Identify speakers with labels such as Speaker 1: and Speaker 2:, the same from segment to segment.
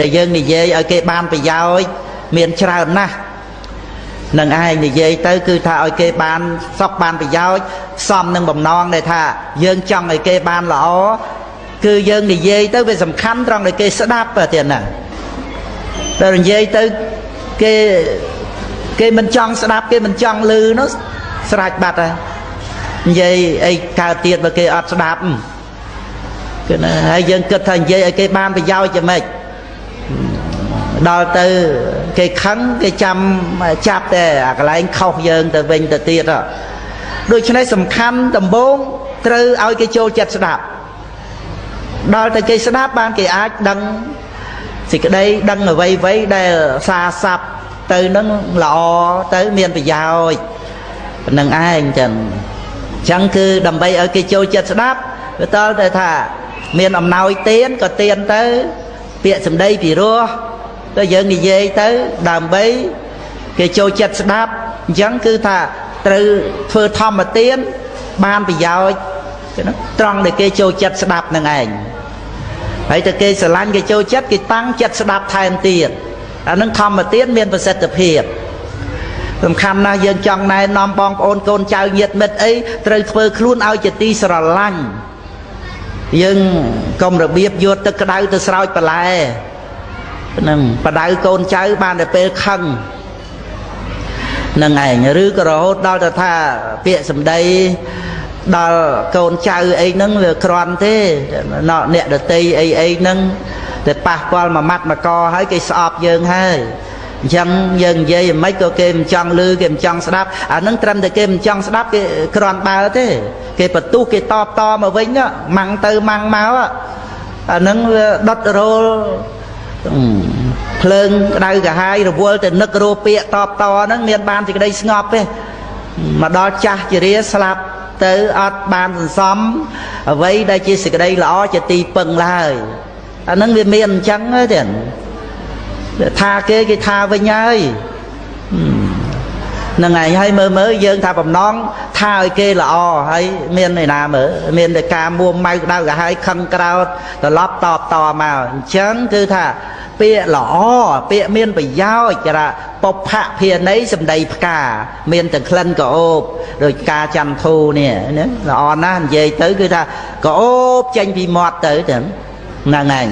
Speaker 1: ដែលយើងនិយាយឲ្យគេបានប្រយោជន៍មានច្រើនណាស់នឹងឯងនិយាយទៅគឺថាឲ្យគេបានសុខបានប្រយោជន៍សមនឹងបំណងដែលថាយើងចង់ឲ្យគេបានល្អគឺយើងនិយាយទៅវាសំខាន់ត្រង់ដែលគេស្ដាប់ទៀតណាតែនិយាយទៅគេមិនចង់ស្ដាប់គេមិនចង់ឮនោះស្រេចបាត់ហើយនិយាយអីកើតទៀតបើគេអត់ស្ដាប់គឺណាហើយយើងគិតថានិយាយឲ្យគេបានប្រយោជន៍យ៉ាងម៉េចដល់ទៅគេខឹងគេចាំចាប់តែអាកន្លែងខុសយើងទៅវិញទៅទៀតដូច្នេះសំខាន់ដំបូងត្រូវឲ្យគេចូលចិត្តស្ដាប់ដល់តែគេស្ដាប់បានគេអាចដឹងសេចក្តីដឹងអ្វីអ្វីដែលសាស័ព្ទទៅនឹងល្អទៅមានប្រយោជន៍នឹងឯងចឹងចឹងគឺដើម្បីឲ្យគេចូលចិត្តស្ដាប់វាតតែថាមានអំណោយទានក៏ទានទៅពាក្យសម្ដីពីរោះទៅយើងនិយាយទៅដើម្បីគេចូលចិត្តស្ដាប់អញ្ចឹងគឺថាត្រូវធ្វើធម្មទានបានប្រយោជន៍ត្រង់ដែលគេចូលចិត្តស្ដាប់នឹងឯងហើយតែគេស្រឡាញ់គេចូលចិត្តគេតាំងចិត្តស្ដាប់ថែមទៀតអានឹងធម្មទានមានប្រសិទ្ធភាពសំខាន់ណាស់យើងចង់ណែនាំបងប្អូនកូនចៅញាតិមិត្តអីត្រូវធ្វើខ្លួនឲ្យជាទីស្រឡាញ់យើងកុំរបៀបយកទឹកក្តៅទៅស្រោចបន្លែនឹងបដៅកូនចៅបានតែពេលខឹងនឹងឯងឬក៏រហូតដល់ទៅថាពាក្យសម្ដីដល់កូនចៅអីហ្នឹងវាគ្រាន់ទេអ្នកដតីអីអីហ្នឹងតែប៉ះពាល់មួយម៉ាត់មួយកហើយគេស្អប់យើងហើយអញ្ចឹងយើងនិយាយយ៉ាងម៉េចក៏គេមិនចង់ឮគេមិនចង់ស្ដាប់អានឹងត្រឹមតែគេមិនចង់ស្ដាប់គេគ្រាន់បើទេគេបន្ទុះគេតបតមកវិញម៉ាំងទៅម៉ាំងមកអានឹងវាដុតរោលភ្លើងក្តៅកាហាយរវល់ទៅនឹករោពាកតបតហ្នឹងមានបានសេចក្តីស្ងប់ទេមកដល់ចាស់ជារាស្លាប់ទៅអត់បានសន្សំអ្វីដែលជាសេចក្តីល្អជាទីពឹងឡើយអានឹងវាមានអញ្ចឹងទេថាគេគេថាវិញហើយនឹងឯងហើយមើលមើលយើងថាបំណងថាឲ្យគេល្អហើយមានឯណាមើលមានតែការមួម៉ៅក្តៅក្រហាយខឹងក្រោតត្រឡប់តបតមកអញ្ចឹងគឺថាពាក្យល្អពាក្យមានប្រយោជន៍គេថាបុព្វភានីសម្ដីផ្កាមានទាំងក្លិនក្រអូបដោយការចន្ទធូនេះណាល្អណាស់និយាយទៅគឺថាក្រអូបចេញពីមាត់ទៅទៅហ្នឹងឯង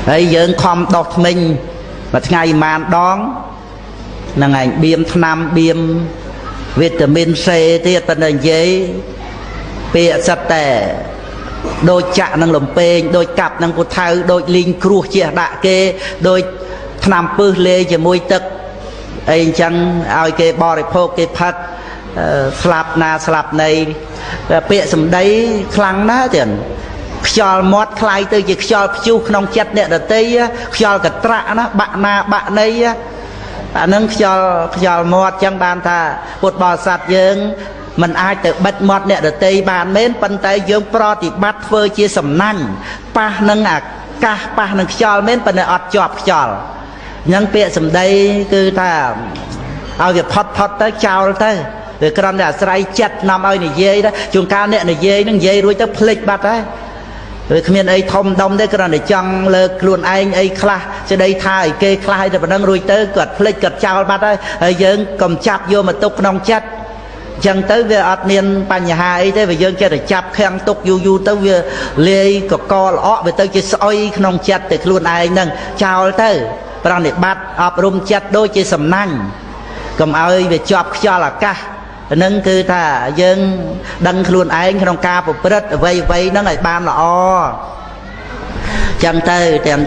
Speaker 1: ហើយយើងខំដោះថ្មិញមួយថ្ងៃប្រហែលដងហ្នឹងឯងបៀមថ្នាំបៀមវីតាមីន C ទៀតប៉ុន្តែនិយាយពាក្យសិតតែដូចចាក់នឹងលំពេងដូចកាប់នឹងពូថៅដូចលីងគ្រោះជះដាក់គេដូចថ្នាំពឹសលាយជាមួយទឹកអីអញ្ចឹងឲ្យគេបរិភោគគេផឹកស្លាប់ណាស្លាប់ណីពាក្យសម្ដីខ្លាំងណាស់ទៀតខ្យល់មាត់คล้ายទៅជាខ្យល់ព្យុះក្នុងចិត្តអ្នកដតីខ្យល់កត្រាក់ណាបាក់ណាបាក់ណីអានឹងខ្យល់មាត់ចឹងបានថាពុទ្ធបរិស័ទយើងមិនអាចទៅបិទមាត់អ្នកដតីបានមែនប៉ុន្តែយើងប្រតិបត្តិធ្វើជាសំណាញ់ប៉ះនឹងអាកាសប៉ះនឹងខ្យល់មែនប៉ុន្តែអត់ជាប់ខ្យល់អញ្ចឹងពាក្យសម្ដីគឺថាឲ្យវាផុតផុតទៅចោលទៅវាគ្រាន់តែអាស្រ័យចិត្តនាំឲ្យនិយាយទៅជួនកាលអ្នកនិយាយនឹងនិយាយរួចទៅភ្លេចបាត់ហើយវាគ្មានអីធំដុំទេគ្រាន់តែចង់លើកខ្លួនឯងអីខ្លះសេចក្តីថាឲ្យគេខ្លះឲ្យតែប៉ុណ្្នឹងរួចទៅគាត់ភ្លេចគាត់ចោលបាត់ហើយហើយយើងកុំចាប់យកមកទុកក្នុងចិត្តចឹងទៅវាអត់មានបញ្ហាអីទេវាយើងចេះតែចាប់ខាំងទុកយូរយូរទៅវាលាយកកល្អក់វាទៅជាស្អុយក្នុងចិត្តតែខ្លួនឯងហ្នឹងចោលទៅប្រណិបត្តិអប់រំចិត្តដូចជាសំណាញ់កុំឲ្យវាជាប់ខ្យល់អាកាសហ្នឹងគឺថាយើងដឹងខ្លួនឯងក្នុងការប្រព្រឹត្តអ្វីអ្វីហ្នឹងឲ្យបានល្អចឹងទៅទាំង